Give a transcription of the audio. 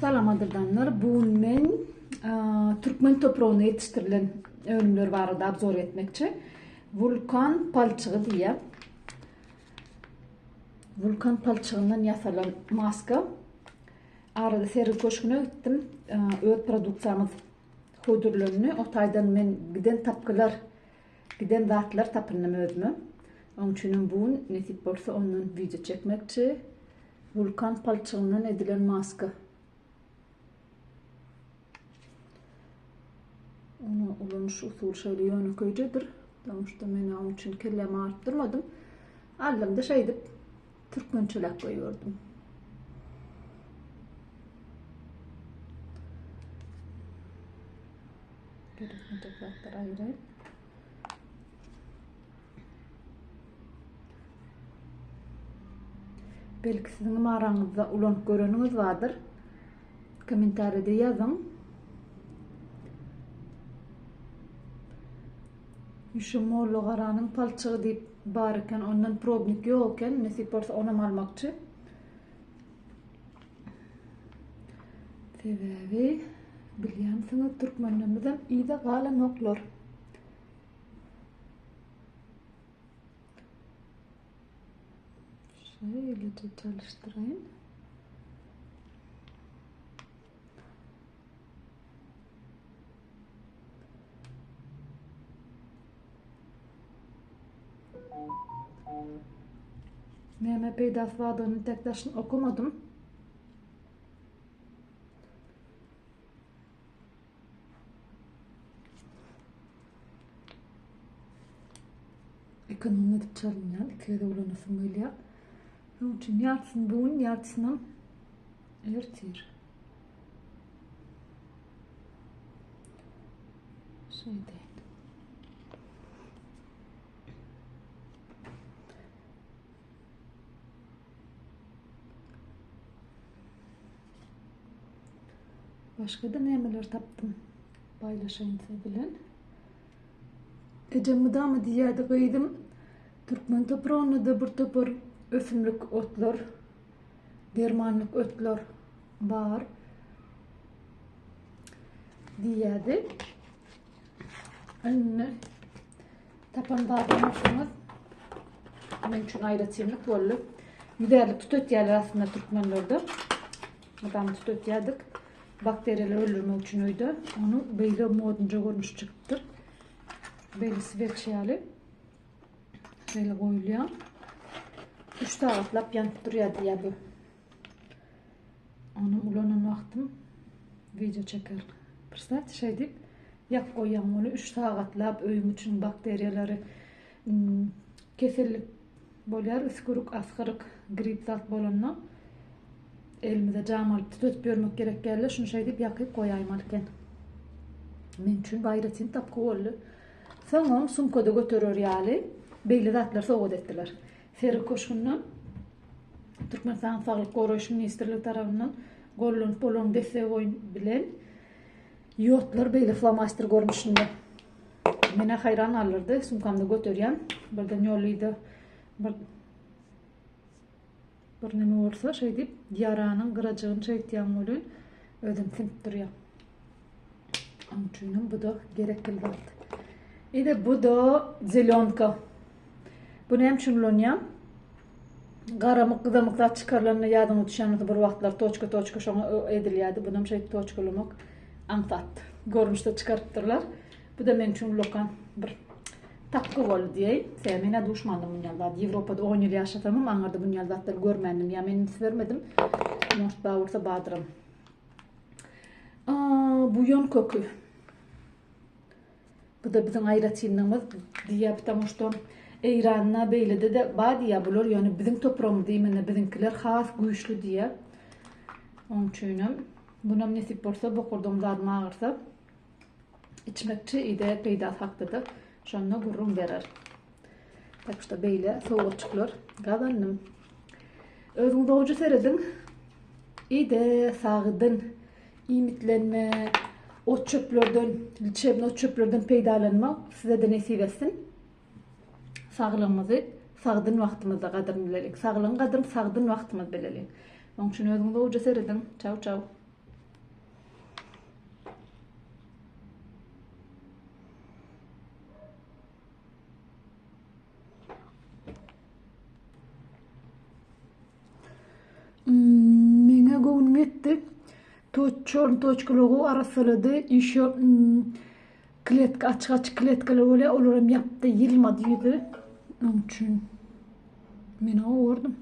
Salam gadyrdanlar, bu gün men türkmen topragynda ýetişdirilen önümler barada obzor etmekçi. Wulkan palçygy diýýär. Wulkan palçygyndan ýasalan maska. Arada sergi köşgüne gitdim. Öz produksiýamyz hödürlendi. O taýdan men giden tapgylar, giden zatlar tapyndym özüme. Onuň üçinem bu gün nesip bolsa ondan wideo çekmekçi. Wulkan palçygyndan edilen maska. Onu ulanyş usuly şeýle ýönekeýjedir. Sonuçta men onuň üçin kellämi aryp durmadym. Aldym-da şeýdip türkmençeläp goýberdim. Gerekmejek zatlary aýyraýyn. Belki siziňem araňyzda ulanyp göreniňiz bardyr. Kommentariýada ýazyň. Şu Mollagaranyň palçygy diýip bar eken, ondan probnik ýok eken, nesip bolsa onam almakçy. Sebäbi bilýänsiňiz türkmenlerimizem yza galanoklar. Şeýleje çalyşdyraýyn. Näme peýdasy bardygyny tek daşyny okamadym. Ekonom edip çalynýan, iki gezek ulanasym gelýär. Şonuň üçin ýartysyny bu gün, ýartysynam ertir. Şeýdäýin. Başga-da nämeler tapdym? Paýlaşaýyn siz bilen. Ejem mydama diýýärdi, gyzym, türkmen topragynda-da bir topar ösümlik otlar, dermanlyk otlar bar diýýärdi. Indi tapan zadyň bolsaňyz men üçin aýratynlyk boldy. Ýüzärlik tütetýärler aslynda türkmenlerde. Mydama tütetýärdik. Bakteriýalary öldürmek üçin öýde. Onuň beýle modunja görnüşi çykypdyr. Beýle sveç ýaly. Şeýle goýulýar. 3 sagatlap ýanyp durýar diýýär bu. Ony ulanan wagtym wideo çekerin. Pristawte şeýdip ýakyp goýýaň ony 3 sagatlap öýüň içiniň bakteriýalary kesellik bolýar, üsgürik, asgyryk, grip zat bolanda elimize jam alyp tütetip ýörmek gerek dälde, şuny şeýdip ýakyp goýaýmaly eken. Meň üçin bu aýratyn tapgy boldy. Soňam sumkada göterer ýaly beýle zatlar sowgat etdiler. Sergi köşgünden Türkmenistanyň Saglygy goraýyş ministrligi tarapyndan gollanyp olaryň dessegi boýun bilen ýodlar beýle flomaster görnüşinde. Menä haýran galdyrdy. Sumkamda göterýän. Birden ýollyda bir bir neme bolsa şeýdip ýaranyň gyrajygyny şeýtýän welin özem siňip durýar. Onuň üçinem bu da gerekli zat. Ide bu da zelýonka. Bu näme üçin ulanýan? Garamyk, gyzamyk zat çykarylanda ýadyňa düşýän bolsa bir wagtlar toçka-toçka şoňa edilýärdi. Bunam şeýdip toçkalamak aňsat görnüşde çykarypdyrlar. Bu da meň üçin ullakan bir tapgy boldy diýeýin. Sebäbi men-ä duşmandym munýaly zat. Ýewropada on ýyl ýaşasamam aňyrda munýaly zatlary görmändim. Ýa men üns bermedim. Может bar bolsa bardyram. Buýan köki. Bu da biziň aýratynlygymyz diýýär, потому что Eýranda beýlede-de bar diýýär bular, ýöne biziň topragymyz diýmende biziňkiler has güýçli diýýär. Onuň üçinem bunam nesip bolsa bokurdagym zadym agyrsa içmekçi ide peýdasy hakda-da şonda gürrüň berer. Tak что beýle sowgatjyklar gazandym. Özüňiz gowja serediň. Ide sagdyn iýmitlenme, ot-çöplerden, liçebny ot-çöplerden peýdalanmak size-de nesip etsin. Saglygymyzy sagdyn wagtymyzda gadyryny bileliň. Saglygyň gadyryny sagdyn wagtymyz bileliň. Onuň üçin özüňize gowja serediň. Çau çau. Çorny toçkalary gowy arassalady. Ýşo kletka açyk açyk kletkalar bolýar, olaram ýapdy, ýylmady ýüzi. Onuň üçin men gowy gördüm.